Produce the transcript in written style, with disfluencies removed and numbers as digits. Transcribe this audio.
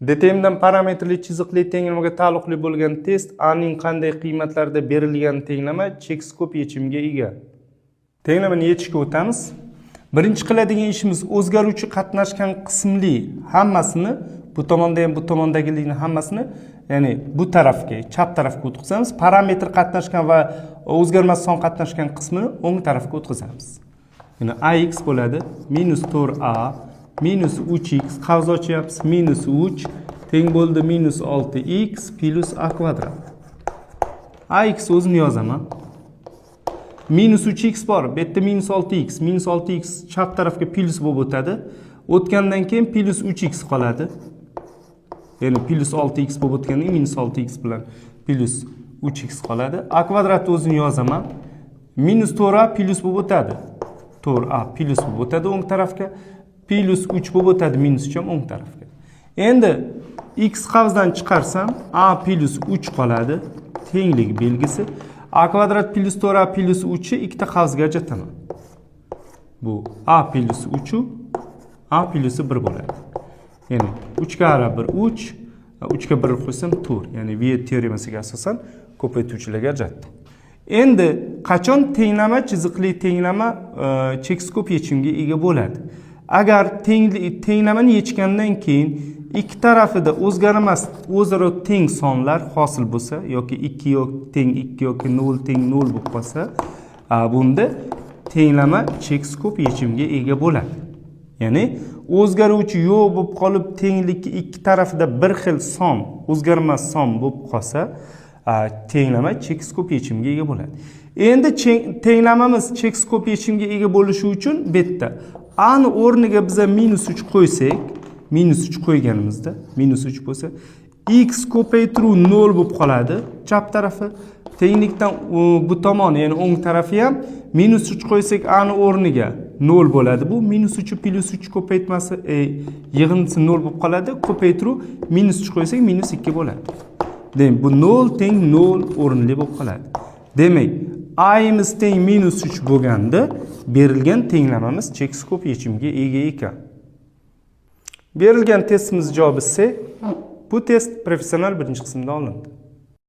DTMdan parametrli chiziqli tenglamaga taalluqli bo'lgan test: a ning qanday qiymatlarda berilgan tenglama cheksiz ko'p yechimga ega? Tenglamani yechishga o'tamiz. Birinchi qiladigan ishimiz, o'zgaruvchi qatnashgan qismli hammasini, bu tomonda ham, bu tomondagilikni hammasini, ya'ni bu tarafga, chap tarafga o'tkazamiz. Parametr qatnashgan va o'zgarmas son qatnashgan qismini o'ng tarafga o'tkazamiz. Ya'ni ax bo'ladi minus 4a minus 3x, qavs ochyapmiz, minus 3 teng bo'ldi minus 6x plyus a kvadrat. Ax o'zini yozaman. Minus 3x bor, bu yerda minus 6x, minus 6x chap tarafga plyus bo'lib o'tadi. O'tgandan keyin plyus 3x qoladi. Ya'ni plyus 6x bo'lib o'tgandan keyin minus 6x bilan plyus 3x qoladi. A kvadrat o'zini yozaman. Minus 4a plyus bo'lib o'tadi. 4a plyus bo'lib o'tadi o'ng tarafga. Plyus 3 bo'lib o'tadi, minus 3 ham o'ng tarafga. Endi x qavsdan chiqarsam, a plyus 3 qoladi. Tenglik belgisi. A kvadrat plyus 4a plyus 3 ni ikkita qavsga ajrataman. Bu a plyus 3, a plyusi 1 bo'ladi. Ya'ni 3 ga 1 3, 3 ga 1 qo'ysam 4. Ya'ni Viet teoremasiga asosan ko'paytuvchilarga ajratdim. Endi qachon tenglama, chiziqli tenglama cheksiz ko'p yechimga ega bo'ladi? Agar tenglamani yechgandan keyin ikki tarafida o'zgarmas, o'zaro teng sonlar hosil bo'lsa yoki 2 yoki teng 2 yoki 0 teng 0 bo'lib qolsa, bunda tenglama cheksiz ko'p yechimga ega bo'ladi. Ya'ni o'zgaruvchi yo'q bo'lib qolib, tenglikka ikki tarafida bir xil son, o'zgarmas son bo'lib qolsa, tenglama cheksiz ko'p yechimga ega bo'ladi. Endi tenglamamiz cheksiz ko'p yechimga ega bo'lishi uchun bu yerda a ni o'rniga biza minus 3 qo'ysak, minus 3 qo'yganimizda, minus 3 bo'lsa, x ko'paytiruv 0 bo'lib qoladi chap tarafi. Tenglikdan bu tomoni, ya'ni o'ng tarafi ham minus 3 qo'ysak a ni o'rniga 0 bo'ladi. Bu minus 3 plyus 3 ko'paytmasi, yig'indisi 0 bo'lib qoladi. Ko'paytiruv minus 3 qo'ysak, minus 2 bo'ladi. Demak, bu 0 teng 0 o'rinli bo'lib qoladi. Demak, a'miz teng minus 3 bo'lganda berilgan tenglamamiz cheksiz ko'p yechimga ega ekan. Berilgan testimiz javobi C. Bu test professional birinchi qismda olindi.